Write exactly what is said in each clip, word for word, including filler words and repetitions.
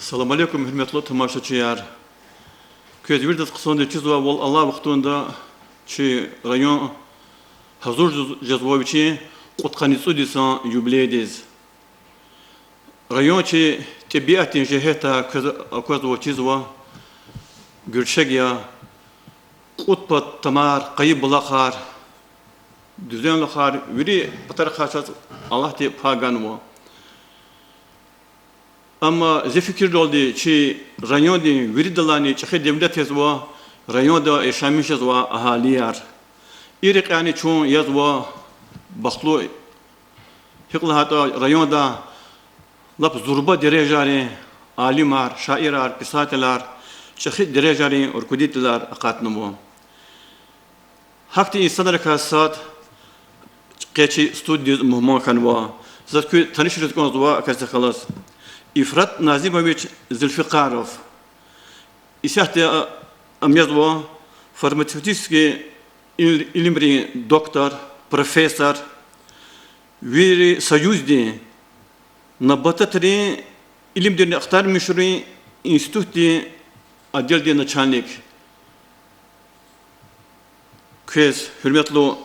Салам алейкум, гьуьрметлу тамашачияр! Квез виридаз хъсандиз чизвайвал, алай вахтунда чи район гьазур жез-, жезва вичин кьудкъанни цӀуд йисан юбилейдиз. Район чи тӀебиатдин жигьетдай квез аквазва, чизва, гуьрчег я, кьуд пад тамар, къайи булахар, дуьзенлухар, вири патарихъай чаз Аллагьди пай ганва. Амма зи фикирдалди, чи райондин виридалайни чӀехи девлет язва районда яшамиш жезвай агьалияр. И рекьяйни чун язва бахтлу, гьикӀ лагьайтӀа районда лап зурба дережайрин алимар, шаирар, писателар, чӀехи дережайрин руководителар акъатнава. Гьахьтин инсанрикай сад къе чи студиядиз мугьман хьанва. Заз куьн танишариз кӀанзава, а касдихъ галаз. Ифрат Назимович Зульфикаров. Исятда а-, ам язва фармацевтический ил-, илимрин доктор, профессор, вири Союздин набататрин илимдин ахтармишунрин институтдин отделдин начальник. Квез, гьуьрметлу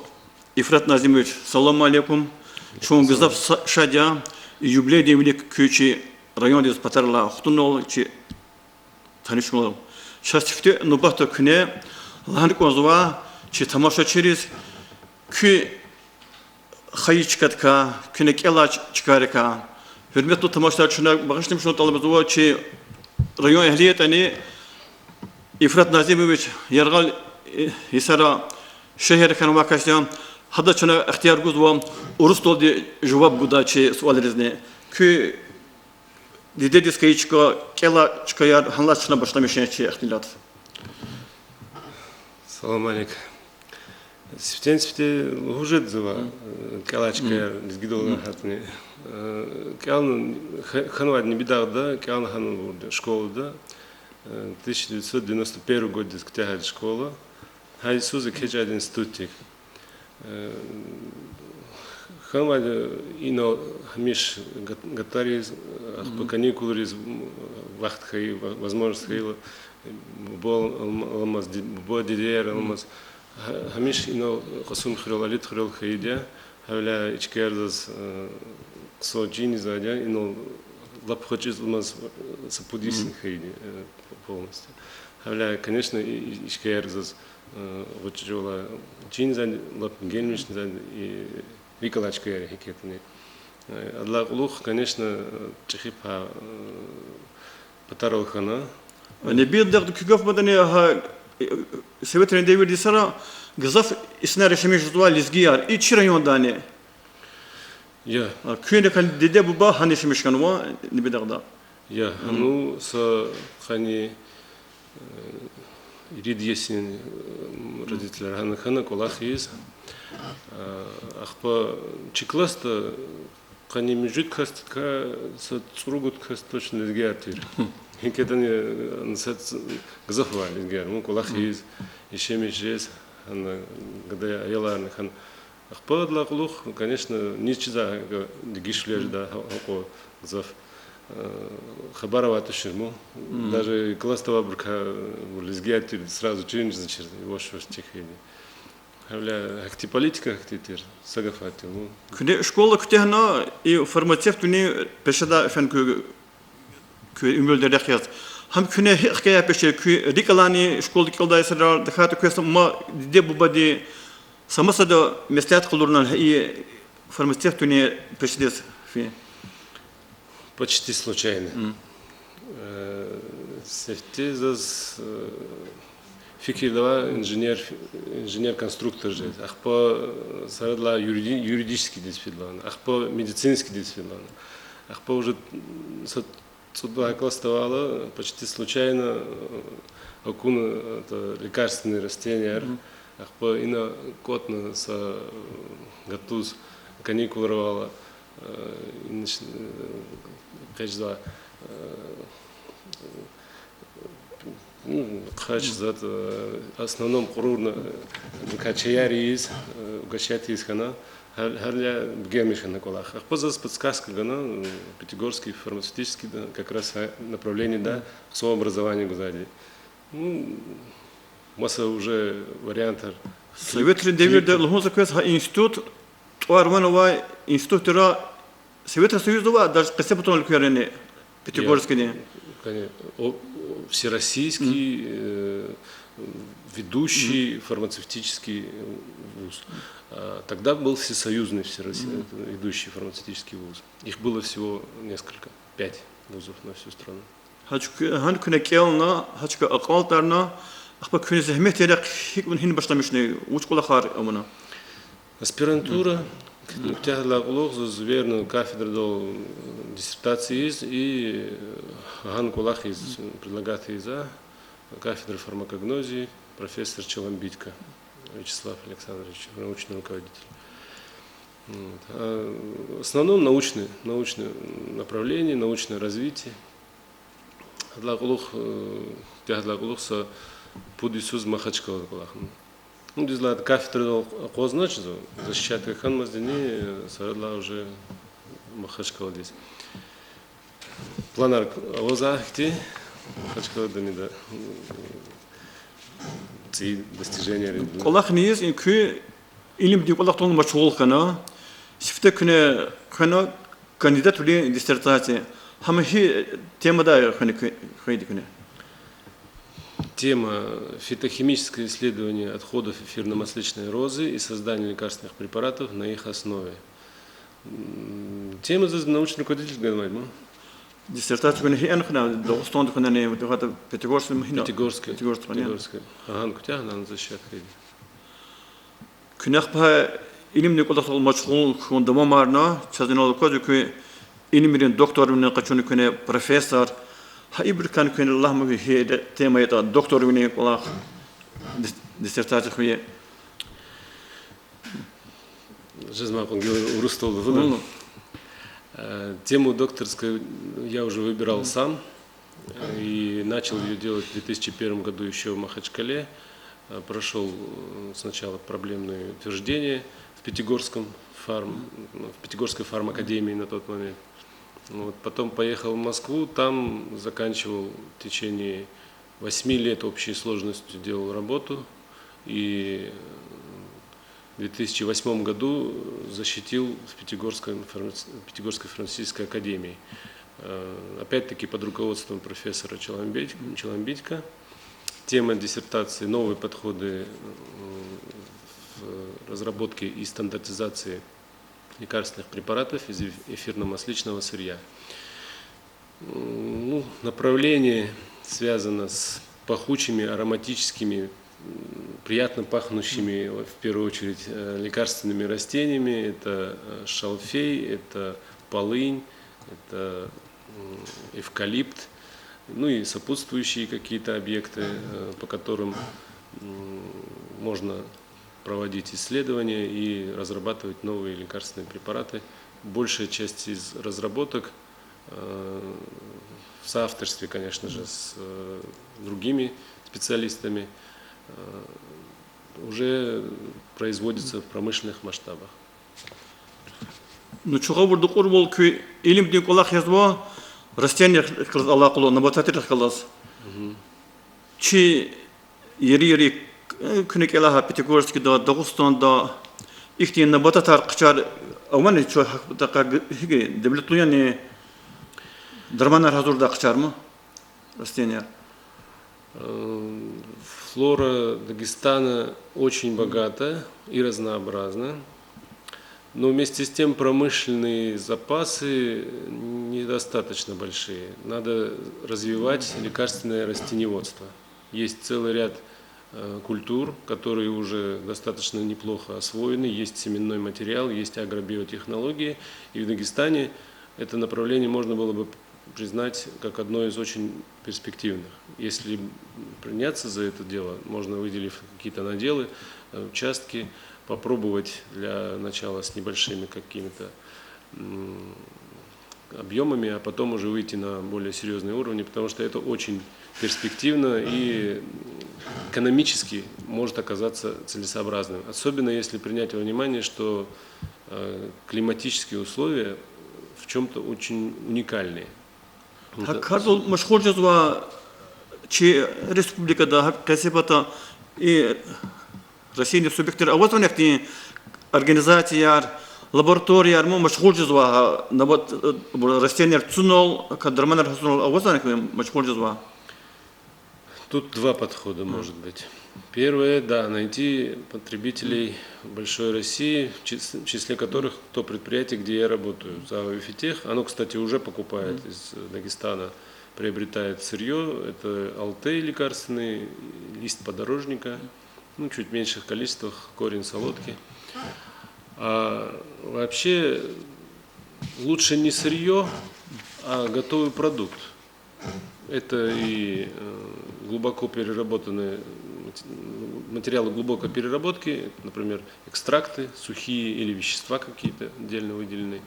Ифрат Назимович, салам алейкум. Чун гзаф са-, шад я, и юбилейдин вилик куьн чи райондиз патарилай хтунал, чи танишунал. Чаз сифте нубатда куьне лагьана кӀанзава, чи тамашачийриз, куь хайи чкадикай, куьне кӀелай ч-, чкайрикай. Гьуьрметлу тамашачияр, чна багъишламишун тӀалабзава, чи район эгьли ятӀани, Ифрат Назимович яргъал, э, йисара шегьерра хьанвай кас я, гьадаз чна ихтияр гузва урусдалди жаваб гудай чи суалризни. Куь дидедиз хьайи чка, кӀелай чкаяр, гьанлай чна башламишин чи ихтилат. Салам алейк. Сифтени-сифте лугьуз жедзава, э, кӀелай чкаяр лезгидал гьатни. Э, кӀелна х-, хьанвайди Небидагъда, кӀелна гьана лугьуда школада, э, тысяча девятьсот девяносто первый годдиз куьтягьайди школа. Гьа йисуз экечӀайди институтдик. Э, хьанвайди инал гьамиша гат-, гатариз, ахпа каникулриз, м, вахт хьайи, ва-, возможность хьайила, буба ал-, аламаз, ди-, буба, дидеяр аламаз, гьа-, гьамиша инал Кьасумхуьрел, Алидхуьрел хьайиди я, гьавиляй и чкаяр заз, э, хъсан чин ийизвайди я, инал лап гъвечӀизламаз, э, са пуд йисни хьайиди, э, полностью. Гьавиляй, конечно, и, и, и чкаяр заз, э, гъвечӀи чӀавалай чин ийизвайди, лап генмишзавайди, и рикӀ алай чкаяр я гьикӀ ятӀани. Э, адалай кьулухъ, конечно, э, чӀехи пай, э, патарал хьана. Небидагъда куь гаф амайдани, гьа, э, советрин девирда йисара гзаф инсанар яшамиш жезвай лезгияр, и чи райондани? Я. А, куьн хьана, диде-буба гьана яшамиш хьанва Небидагъда? Я, гьана са къанни, э, ирид йисин, э, родителар гьана хьана кӀвалах ийиз. А, ахпа чи классда къанни муьжуьд касдикай са цӀуругуд кас точно лезгияр тир. ГьикӀ ятӀани, э, са ц-, гзаф авай лезгияр, мун кӀвалах ийиз, яшамиш жез, гьана гада аяларни хьана. Ахпа адалай кьулухъ, конечно, низ чизвай дегишвилер жеда гьа-, гьакьван гзаф, э, хабар авай тушир мун. Даже классда авайбурукай, э, лезгияр тир сразу чирзачир, ваш-ваш чӀехи хьайиди. Гьавиляй гьахьтин политика гьахьтин тир, са гаф гьатта мун. Куьне школа куьтягьна, и фармацевтвилин пешадай фена куь, куь уьмуьрдин рехъ яз. Гьам куьне гьикӀ хкяй пеше, куь рикӀ алайни школада кӀелдай йисара, тахьайтӀа квез са ма диде-бубади са масада меслят къалурнани гьа и фармацевтвилин пешедиз фин? Почти случайно. Э, сифте заз, э, фикирда авай инженер, инженер-конструктор жез. Ахпа, э, сарадалай юриди-, юридическийдиз фидалана. Ахпа медицинскийдиз фидалана. Ахпа уже, м, са цӀуд лагьай классда авайла, почти случайно, э, акуна, это, лекарственные растенияр. Ахпа ина кӀватӀна са, э, гатуз каникулра авайла, э, иниш, э, экъечӀзавай, э, ну, хъач затӀ, э, в основном кьурурна, э, чаяр ийиз, э, угощать ийиз хьана. Гьар, гьар я бегенмиш хьана кӀвалах. Ахпа заз подсказка гана, м, Пятигорский фармацевтический, да, как раз, а, направлениеда хцо образование гузвайди. Ну, маса уже вариантар. Советрин девирда лугьун за квез гьа институт, тӀвар-ван авай институтра Советрин Союзда ва даже къецепатан уьлквейрани Пятигорскийдин. Коне-, о, о, всероссийский, э, ведущий фармацевтический вуз. А, тогда был всесоюзный всероссий-, э, ведущий фармацевтический вуз. Их было всего несколько, пять вузов на всю страну. Гьа чка, гьана куьне кӀелна, гьа чка акьалтӀарна, ахпа куьн зегьмет яз гьикӀ вуна, гьина башламишна, вуч кӀвалахар авуна? Аспирантура, куьтягьдалай кьулухъ заз верно кафедрадал диссертация ийиз и гьа кӀвалах ийиз, предлагать ийизва, кафедра фармакогнозии, профессор Челомбитько Вячеслав Александрович, научный руководитель. Вот. А в основном научное, научное направление, научное развитие. Гьадалай кьулухъ, э, куьтягьдалай кьулухъ са пуд йисуз Махачкъалада кӀвалахна. Ну, дуьз лагьайтӀа, кафедрадал акъвазнач зун, защищать хьанмаздини, э, сарадлай уже Махачкъаладиз. Планар авазва ахьтин, Махачкъаладани да, м, цӀийи достиженияр. КӀвалахни ийиз, и куь илимдин кӀвалахдал машгъул хьана, сифте куьне хвена кандидатвилин диссертация. Гьам гьи темадай хвена куь-, хвейди куьне? Тема: фитохимическое исследование отходов эфирно-масличной розы и создание лекарственных препаратов на их основе. М, тема заз научный руководитель ганвайди я. Диссертация куьне гьи ана хьана, Дагъустанда хьанани, гьатта Пятигорскда хьана? Пятигорскда. Пятигорскда хьана. Пятигорскда. Агьан куьтягьна заз шат хьайиди. Куьне ахпа илимдин кӀвалахдал машгъул хьун давамарна, чаз инал аквазва куьн илимрин докторвилин къачуна куьне, профессор. Гьа ибурукай куьне лагь ман, гьи тема ятӀа докторвилин кӀвалах, дис-, диссертация хвейи. Жезмай кьван гила урусдал лугьуда. Э, тему докторскую я уже выбирал сам, э, и начал её делать в две тысячи первом году ещё в Махачкале. Э, прошёл, э, сначала проблемные утверждения в Пятигорском фарм-, ну, в Пятигорской фармакадемии на тот момент. Вот, потом поехал в Москву, там заканчивал в течение восьми лет общей сложностью, делал работу. И, э, в две тысячи восьмом году защитил в Пятигорской фармац-, Пятигорской фармацевтической академии. Э, опять-таки под руководством профессора Челомбеть-, Челомбитько. Тема диссертации: «Новые подходы, э, в разработке и стандартизации лекарственных препаратов из эф-, эфирно-масличного сырья». М, ну, направление связано с пахучими, ароматическими, м, приятно пахнущими, в первую очередь, э, лекарственными растениями. Это, э, шалфей, это полынь, это, м, эвкалипт, ну и сопутствующие какие-то объекты, э, по которым, м, можно проводить исследования и разрабатывать новые лекарственные препараты. Большая часть из разработок, э, в соавторстве, конечно же, с, э, другими специалистами, э, уже производится в промышленных масштабах. Ну, чугъавурда кьурвал, куь илимдин кӀвалах язва растениейрихъ галаз алакъалу, набататрихъ галаз. Чи ери-ери, э, куьне кӀелай гьа Пятигорскда, Дагъустанда ихьтин набататар, хъчар авани, чун гьакӀ патахъай г-, гьикӀ, девлетлу яни, дарманар гьазурдай хъчар ма, растенияр? Э, флора Дагестана очень богата и разнообразна, но вместе с тем промышленные запасы недостаточно большие. Надо развивать лекарственное растениеводство. Есть целый ряд, э, культур, которые уже достаточно неплохо освоены, есть семенной материал, есть агробиотехнологии, и в Дагестане это направление можно было бы признать как одно из очень перспективных. Если приняться за это дело, можно, выделив какие-то наделы, э, участки, попробовать для начала с небольшими какими-то, м, объёмами, а потом уже выйти на более серьёзные уровни, потому что это очень перспективно и экономически может оказаться целесообразным. Особенно если принять во внимание, что, э, климатические условия в чём-то очень уникальные. Гьа кардал машгъул жезва чи республикада, гьа къецепата и Россияда субъектар авазвани ахьтин организацияр, лабораторияр, ма машгъул жезва гьа набат, э, растенияр цунал, гьа дарманар гьазурунал авазвани ахьтин машгъул жезва? Тут два подхода может быть. Первое, да, найти потребителей большой России, в чис-, в числе которых то предприятие, где я работаю, ЗАО «Вифитех». Оно, кстати, уже покупает из, э, Дагестана, приобретает сырьё. Это алтей лекарственный, лист подорожника, ну, чуть меньших количествах, корень солодки. А вообще лучше не сырьё, а готовый продукт. Это и, э, глубоко переработанные мат-, материалы глубокой переработки, например, экстракты, сухие или вещества какие-то отдельно выделенные,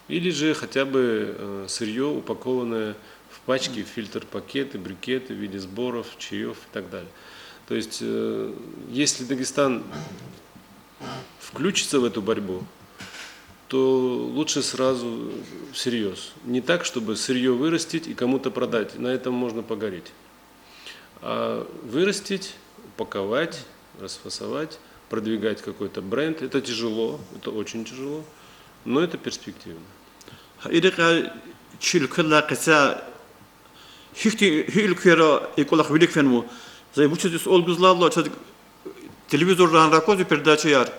или же хотя бы, э, сырьё, упакованное в пачки, в фильтр-пакеты, брикеты в виде сборов, чаёв и так далее. То есть, э, если Дагестан включится в эту борьбу, то лучше сразу всерьёз. Не так, чтобы сырьё вырастить и кому-то продать, на этом можно погореть. А вырастить, упаковать, расфасовать, продвигать какой-то бренд, это тяжело, это очень тяжело, но это перспективно. Гьа и рекьяй чи уьлкведилай къецяй гьихьтин, гьи уьлквейра и кӀвалах вилик фенва? За вучиз и суал гуз лагьайтӀа, чаз телевизорда гьанрай аквазва передачаяр.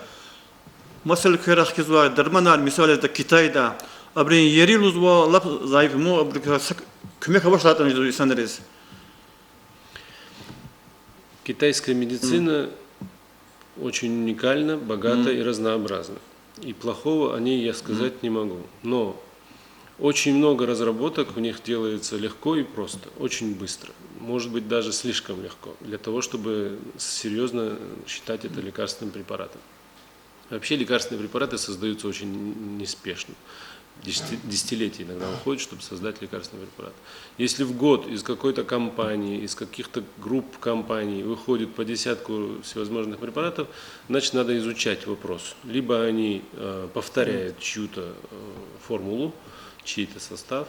Маса уьлквейрай хкизвай дарманар, мисал яз, Китайда. Абурун ери лугьузва лап зайиф, му абуру са куьмек авач лагьайтӀани жезва инсанриз. Китайская медицина очень уникальна, богата и разнообразна. И плохого о ней я сказать не могу. Но очень много разработок у них делается легко и просто, очень быстро. Может быть, даже слишком легко для того, чтобы серьёзно считать это лекарственным препаратом. Вообще лекарственные препараты создаются очень неспешно. Десяти-, десятилетия иногда уходят, чтобы создать лекарственный препарат. Если в год из какой-то компании, из каких-то групп компаний выходит по десятку всевозможных препаратов, значит, надо изучать вопрос. Либо они, э, повторяют чью-то, э, формулу, чей-то состав,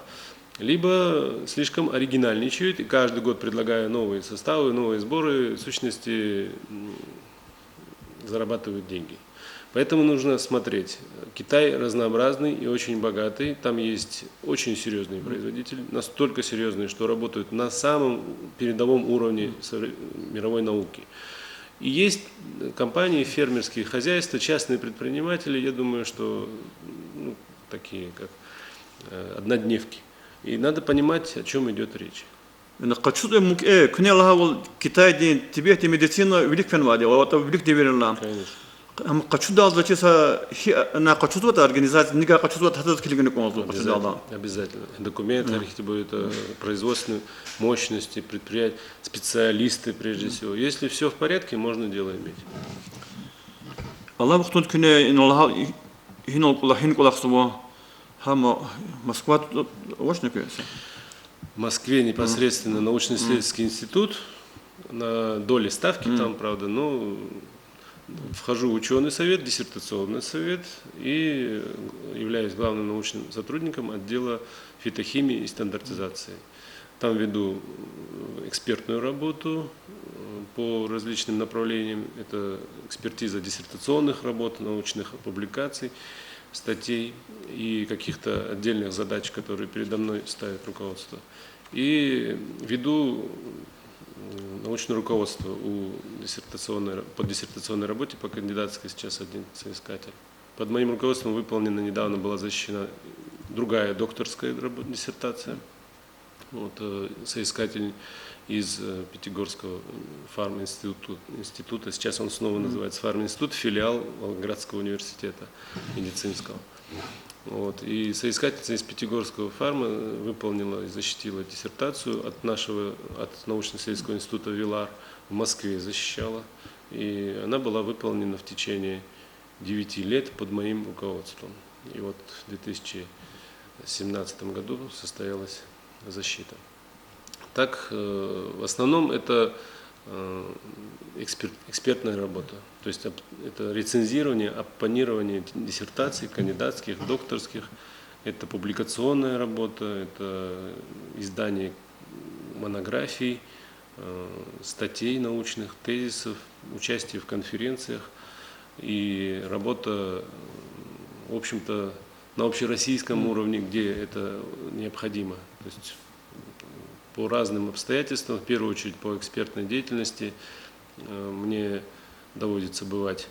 либо слишком оригинальничают, и каждый год, предлагая новые составы, новые сборы, в сущности, м, зарабатывают деньги. Поэтому нужно смотреть. Китай разнообразный и очень богатый. Там есть очень серьёзные производители, настолько серьёзные, что работают на самом передовом уровне совре-, мировой науки. И есть компании, фермерские хозяйства, частные предприниматели. Я думаю, что, ну, такие, как, э, однодневки. И надо понимать, о чём идёт речь. Ина къачуз мумкин, э, куьне лагьайвал, Китайдин тибиатдин медицина вилик фенвайди я, ватӀа вилик девирла. Конечно. Ам къачудалди чи са хьи, ана къачузватӀа организация, нигай къачузватӀа, гьадаз килигна кӀанзава къачудалди. Обязательно, обязательно. Документар, ихьтинбур, это производственные мощности, предприятия, специалисты, прежде всего. Если всё в порядке, можно дело иметь. Алай вахтунда куьне ина лагьай, гьинал кӀвалах, гьин кӀвалахзава, гьа Мо-, Москва авачни куьн са? В Москве непосредственно научно-исследовательский институт, на доле ставки там, правда, но вхожу в учёный совет, диссертационный совет и являюсь главным научным сотрудником отдела фитохимии и стандартизации. Там веду, э, экспертную работу, э, по различным направлениям. Это экспертиза диссертационных работ, научных публикаций, статей и каких-то отдельных задач, которые передо мной ставит руководство. И веду, м, научное руководство у диссертационной ра-, по диссертационной работе, по кандидатской сейчас один соискатель. Под моим руководством выполнена, недавно была защищена другая докторская рабо-, диссертация. Вот, э, соискатель из, э, Пятигорского, м, фарминститу-, института, сейчас он снова называется фарминститут, филиал Волгоградского университета медицинского. Вот, и соискательница из Пятигорского фарма, э, выполнила и защитила диссертацию от нашего, от научно-исследовательского института «Вилар», в Москве защищала. И она была выполнена в течение девяти лет под моим руководством. И вот в две тысячи семнадцатом году состоялась защита. Так, э, в основном это, э, эксперт-, экспертная работа. То есть об-, это рецензирование, оппонирование диссертаций, кандидатских, докторских, это публикационная работа, это издание монографий, э, статей научных, тезисов, участие в конференциях и работа, э, в общем-то, на общероссийском уровне, где это необходимо. То есть по разным обстоятельствам, в первую очередь по экспертной деятельности, э, мне доводится бывать,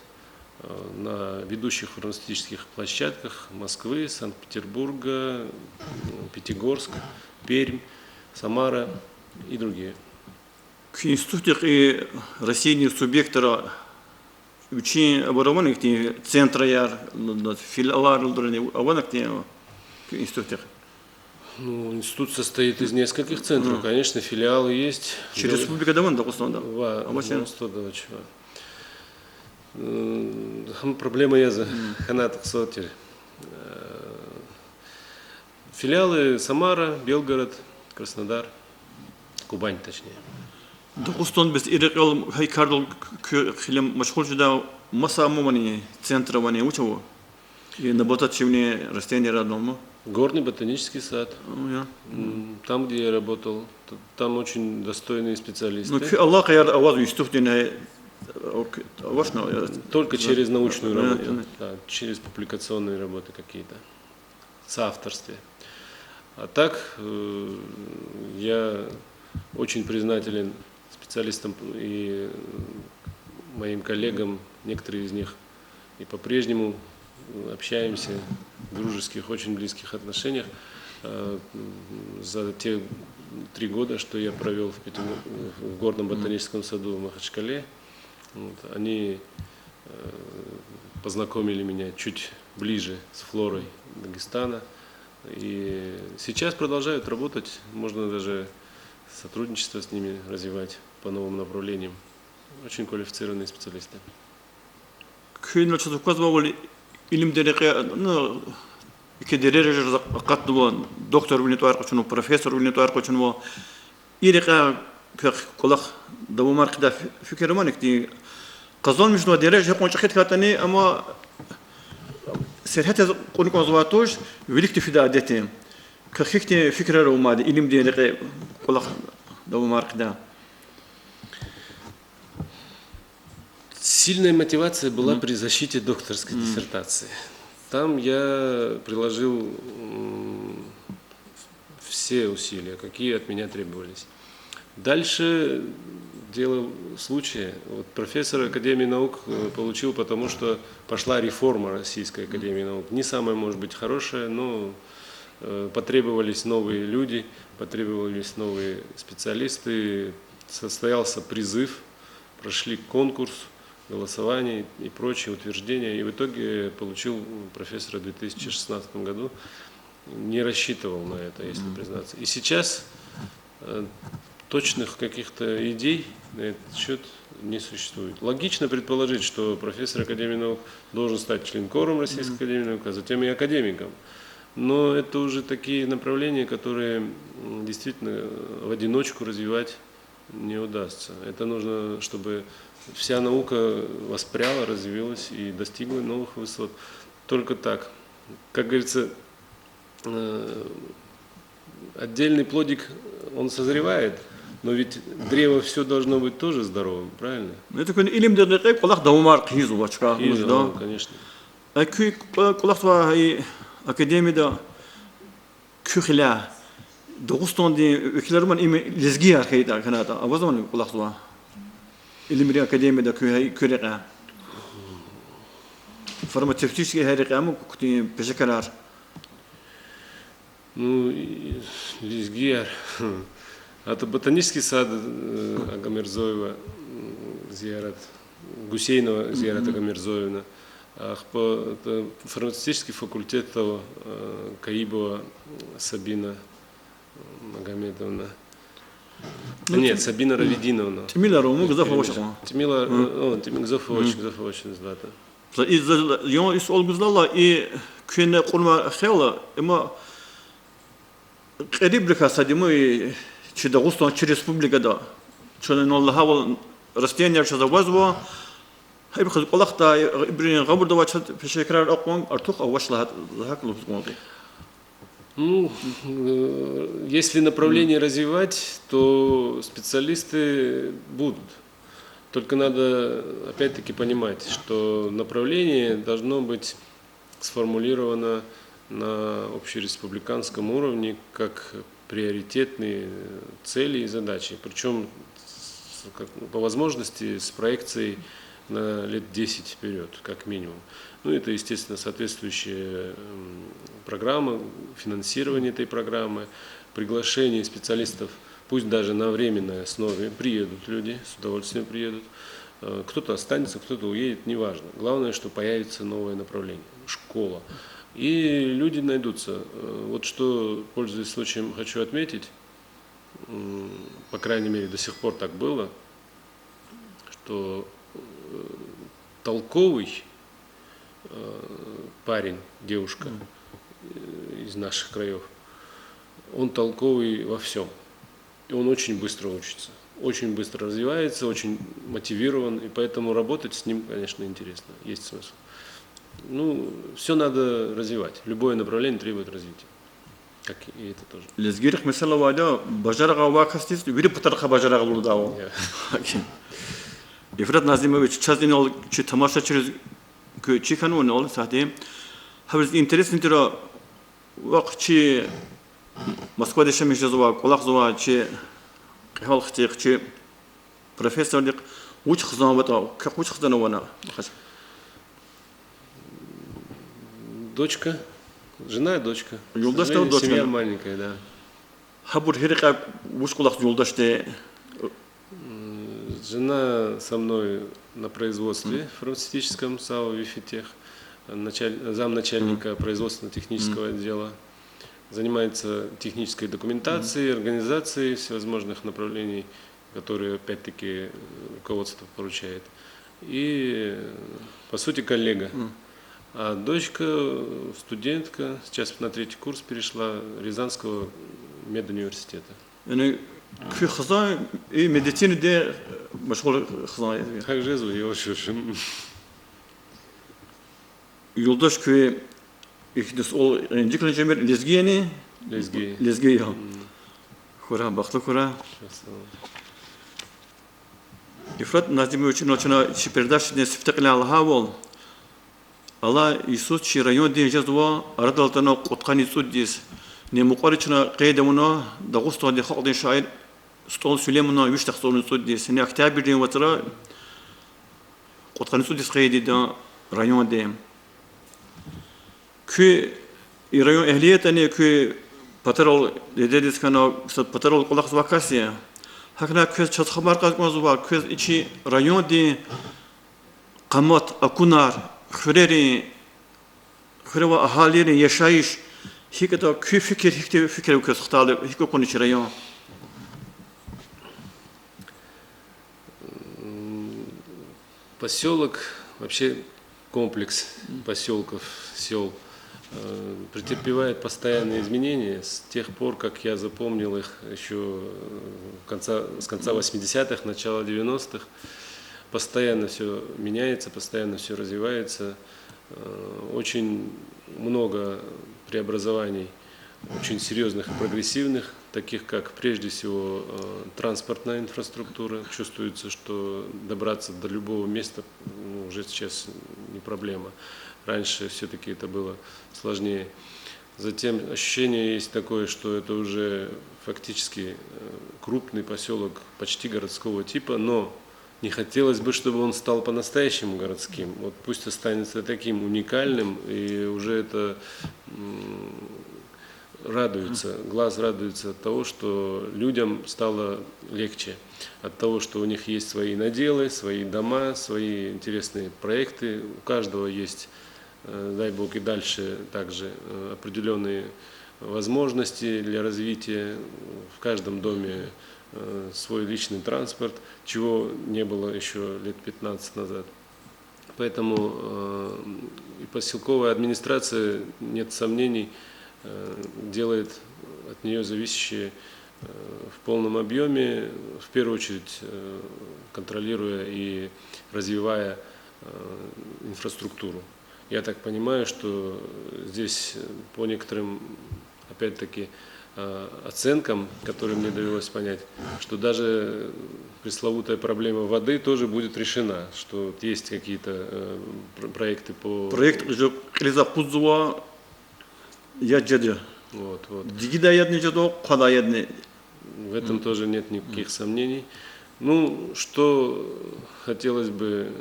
э, на ведущих фармацевтических площадках Москвы, Санкт-Петербурга, м, Пятигорск, Пермь, Самара и другие. Куь институтдихъ и Россиядин субъектра вичин абур авани хьтин центраяр, филиалар лугьудай авани хьтин куь институтдихъ? Ну, институт состоит из нескольких центров, конечно, филиалы есть. Чи республикада авани, Дагъустанда? Ва, авачни? Дагъустанда авач, ва. М, гьам проблема яз хьанайтӀа хъсан тир. Э, филиалы Самара, Белгород, Краснодар, Кубань, точнее. Дагъустанда бес и рекьел гьа и кардал куь хиле машгъул жедай маса ам авани, центр авани, вуч ава? И набатат чирунин растениярни ама? Горный ботанический сад. М, там, где я работал, т-, там очень достойные специалисты. Ну, куь алакъаяр аваз институтдин, э, авачни, э, только через научную работу, да, через публикационные работы какие-то в соавторстве. А так, э, я очень признателен специалистам и моим коллегам, некоторые из них и по-прежнему, э, общаемся в дружеских, очень близких отношениях. Э, м, за те три года, что я провёл в Пятигор-, в Горном ботаническом саду в Махачкале, вот, они, э, познакомили меня чуть ближе с флорой Дагестана. И сейчас продолжают работать, можно даже сотрудничество с ними развивать по новым направлениям. Очень квалифицированные специалисты. Куьне чаз аквазвайвал, илимдин рекье, ну, икьи дережаяр акъатнава, докторвилин тӀвар къачунва, профессорвилин тӀвар къачунва. И рекьяй квехъ кӀвалах давамар хъийидай фи-, фикир авани хьтин? Къазанмишнава дережа гьикьван чӀехи хьайитӀани, амма сергьятриз кьуна кӀанзавай туш, виликди фидай адетдин. Квехъ гьихьтин фикирар ава мад илимдин рекье кӀвалах давамар хъийидай? Сильная мотивация была при защите докторской диссертации. Там я приложил, м, все усилия, какие от меня требовались. Дальше дело случая. Вот профессор Академии наук, э, получил, потому что пошла реформа Российской Академии наук. Не самая, может быть, хорошая, но, э, потребовались новые люди, потребовались новые специалисты, состоялся призыв, прошли конкурс, голосование и прочие утверждения, и в итоге получил, м, профессора в две тысячи шестнадцатом году. Не рассчитывал на это, если признаться. И сейчас, э, точных каких-то идей на этот счёт не существует. Логично предположить, что профессор Академии наук должен стать членкором Российской Академии наук, а затем и академиком. Но это уже такие направления, которые, м, действительно, э, в одиночку развивать не удастся. Это нужно, чтобы вся наука воспряла, развилась и достигла новых высот. Только так. Как говорится, э, отдельный плодик, он созревает, но ведь древо всё должно быть тоже здоровым, правильно? Ну, это куьн илимдин рекье кӀвалах давамар хъийизва чка. Хъийизва, да, конечно. А куьн кӀва-, кӀвалахзавай и академияда куь хиле Дагъустандин векилар авани, им лезгияр хьайитӀа, хьанайтӀа, авазвани кӀвалахзавай? Илимрин академияда куь гьа-, куь рекье. Фармацевтический гьа рекье ама куьтин пешекарар. Ну, и лезгияр. Это ботанический сад, э, Агамирзоева, м, Зиярат, Гусейнова Зиярат Агамирзоевна. Ахпа это фармацевтический факультет того, э, Каибова Сабина Магомедовна. Ну, нет, Сабина Равидиновна. ТӀимилар ама гзаф авач. ТӀимилар, э, о, тӀими-, гзаф авач, гзаф авач, гзаф авач. За и, за, яни и суал гузвайла, и куьне кьунвай хел ала, има кьерибрикай сад я ман и чи Дагъустан, чи республикада. Чна инал лагьайвал, растениеяр чаз авазва, гьабурухъ кӀвалахдай, ибурун гъавурда авай чаз пешекарар акьван артух авач лагьай, лагьай лугьуз кӀанзава. Ну, э, если направление развивать, то специалисты будут. Только надо, опять-таки, понимать, что направление должно быть сформулировано на общереспубликанском уровне как приоритетные цели и задачи. Причём с-, как, по возможности с проекцией на лет десять вперёд, как минимум. Ну, это, естественно, соответствующая, м, программа, финансирование этой программы, приглашение специалистов, пусть даже на временной основе, приедут люди, с удовольствием приедут. Э, кто-то останется, кто-то уедет, неважно. Главное, что появится новое направление, школа. И люди найдутся. Э, вот что, пользуясь случаем, хочу отметить, м, по крайней мере, до сих пор так было, что, э, толковый, э, парень, девушка, э, из наших краёв, он толковый во всём. И он очень быстро учится, очень быстро развивается, очень мотивирован, и поэтому работать с ним, конечно, интересно, есть смысл. Ну, всё надо развивать, любое направление требует развития. Как и это тоже. Лезгийрихъ месэла авайда, бажарагъ авай касдиз вири патарихъай бажарагъ лугьудайвал. Я. Ифрат Назимович, чаз инал чи тамашачийриз куь чка хьанва инал сагьди. Гьабуруз интересный тир, вахъ чи Москвада яшамиш жезвай, кӀвалахзавай чи кьегьал хцихъ, чи профессордихъ вуч хизанватӀа, квехъ вуч хизанвана? Дочка, жена и дочка. К сожалению, семья маленькая, да. Юлдашда дочка? Гьабур гьи рекьяй вуч кӀвалахзава юлдашди? М, жена со мной на производстве фармацевтическом САО «Вифитех», началь-, замначальника производственно-технического отдела. Занимается технической документацией, организацией всевозможных направлений, которые, опять-таки, э, руководство поручает. И, э, по сути, коллега. А дочка, э, студентка, сейчас на третий курс перешла, Рязанского медуниверситета. Яни куь хизан и медицинадин машгъул хизан я? Так жезва, я уж, в общем. Юлдаш, куь ихьтин суал инжикна жемир, лезги яни? Лезги. Лезги я. Хьурай, бахтлу хьурай. Ифрат Назимович, инал чна чи передачадин сифте кьиляй лагьайвал, алай йисуз чи райондин жезва, арадал атана кьудкъанни цӀуд йис. Ни мукьвара чна къейд авуна Дагъустандин халкьдин шаир СтӀал Сулейманан виш дахцӀурни цӀуд йис. Ни октябрдин вацра кьудкъанни цӀуд йис къейд ийида райондин. Куь и район эгьли ятӀани, куь патарал, дидедиз хьана са патарал кӀвалахзавай кас я. ГьакӀни квез чаз хабар кьаз кӀанзава, квез и чи райондин къамат, акунар, хуьрерин, хуьре авай агьалийрин яшайиш гьикӀ ятӀа, куь фикир, гьихьтин фикир ава квез хтайла, гьикӀ акуна чи район? М, посёлок, вообще комплекс посёлков, сёл, э, претерпевает постоянные изменения. С тех пор, как я запомнил их ещё, э, конца, с конца восьмидесятых, начала девяностых, постоянно всё меняется, постоянно всё развивается. Э, очень много преобразований, очень серьёзных и прогрессивных, таких как, прежде всего, э, транспортная инфраструктура. Чувствуется, что добраться до любого места, ну, уже сейчас не проблема. Раньше всё-таки это было сложнее. Затем ощущение есть такое, что это уже фактически, э, крупный посёлок почти городского типа, но не хотелось бы, чтобы он стал по-настоящему городским. Вот пусть останется таким уникальным, и уже это, м, радуется, глаз радуется от того, что людям стало легче, от того, что у них есть свои наделы, свои дома, свои интересные проекты. У каждого есть, э, дай бог, и дальше также, э, определённые возможности для развития. В каждом доме, э, свой личный транспорт, чего не было ещё лет пятнадцать назад. Поэтому, э, и поселковая администрация, нет сомнений, э, делает от неё зависящие, в полном объёме, в первую очередь, э, контролируя и развивая, э, инфраструктуру. Я так понимаю, что здесь, э, по некоторым, опять-таки, э, оценкам, которые мне довелось понять, что даже пресловутая проблема воды тоже будет решена, что вот есть какие-то, э, пр-, проекты по Проект уже кьилиз акъудзава, я жеда. Вот, вот. Дигидай ядни жеда, хъвадай ядни. В этом тоже нет никаких сомнений. Ну, что хотелось бы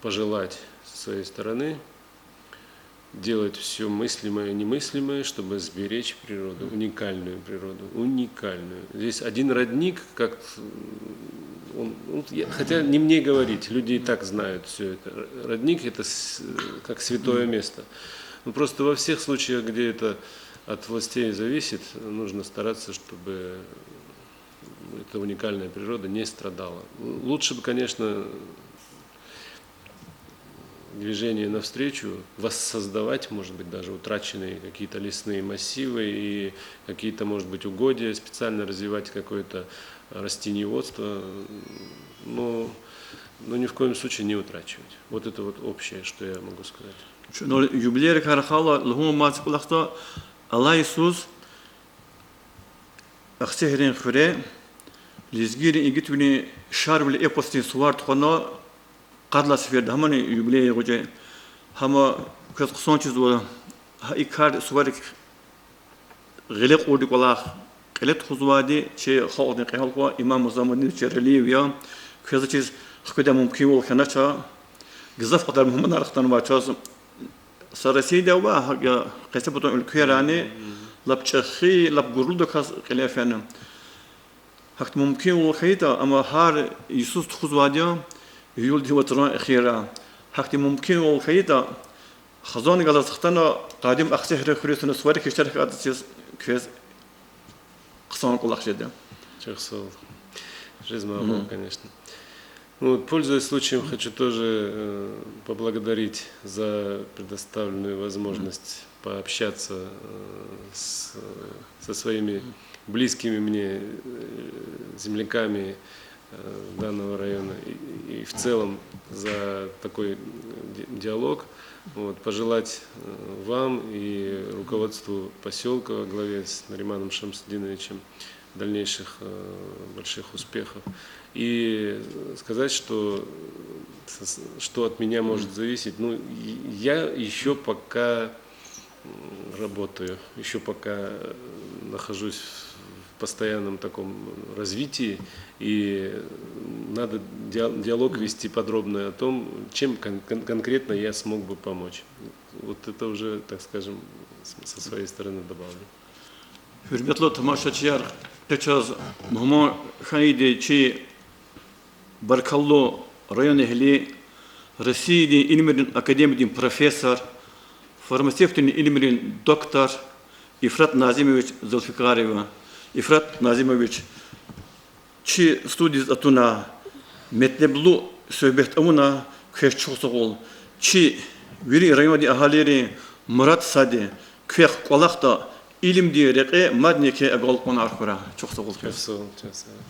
пожелать со своей стороны, делать всё мыслимое и немыслимое, чтобы сберечь природу, уникальную природу, уникальную. Здесь один родник, как, м, он, ну, я, хотя не мне говорить, люди и так знают всё это. Р-, родник — это с-, как святое место. Ну, просто во всех случаях, где это от властей зависит, нужно стараться, чтобы эта уникальная природа не страдала. Л-, лучше бы, конечно, движение навстречу, воссоздавать, может быть, даже утраченные какие-то лесные массивы и какие-то, может быть, угодья, специально развивать какое-то растениеводство, но, но ни в коем случае не утрачивать. Вот это вот общее, что я могу сказать. Чна юбилейрикай рахайла лугьумаз кӀвалахда, алай йисуз Ахцегьрин хуьре лезгийрин игитвилин Шарвили эпосдин сувар тухвана, къад лагьай сеферда гьамани юбилей гъвечӀи. Гьама квез хъсан чизва, гьа и кар, суварик гъиле кьурди кӀвалах кьиле тухузвайди чи халкьдин кьегьал хва Имам Музамудинович Яралиев я. Квез заз чиз хкведай мумкинвал хьанач. Гзаф кьадар мугьманар хтанвай чаз са Россияда ва гьакӀ я къецепатан уьлквейрани, лап чӀехи, лап гурлудаказ кьиле фена. Гьахьтин мумкинвал хьайитӀа, амма гьар йисуз тухузвайди я июлдин вацран эхирра. Гьахьтин мумкинвал хьайитӀа, хизан галаз хтана, къадим Ахцегьрин хуьруьз туна суварик иштиракзавай чиз квез хъсан кӀвалах жеда. Чухсагъул. Жезмай, конечно. Ну вот, пользуясь случаем, хочу тоже, э, поблагодарить за предоставленную возможность пообщаться, э, с, со своими близкими мне, э, земляками, э, данного района и, и в целом за такой, э, ди-, диалог. Вот, пожелать, э, вам и руководству посёлка во главе с Нариманом Шамсудиновичем дальнейших, э, больших успехов. И сказать, что, э, с-, что от меня может зависеть, ну, и-, я ещё пока, м, работаю, ещё пока, э, нахожусь в постоянном таком развитии, и надо диа-, диалог вести подробный о том, чем кон-, кон-, конкретно я смог бы помочь. Вот это уже, так скажем, с-, со своей стороны добавлю. Гьуьрметлу тамашачияр, къе чаз мугьман хьайиди чи баркаллу районэгьли, Россиядин илимрин академиядин профессор, фармацевтдин илимрин доктор Ифрат Назимович Зулфикаров я. Ифрат Назимович, чи студиядиз атуна, метлеблу суьгьбет авуна, квез чухсагъул. Чи вири райондин агьалийрин мурад сад я: квехъ кӀвалахда илимдин рекье мадни еке агалкьунар хьурай. Чухсагъул квез. Чухсагъул, чухсагъул.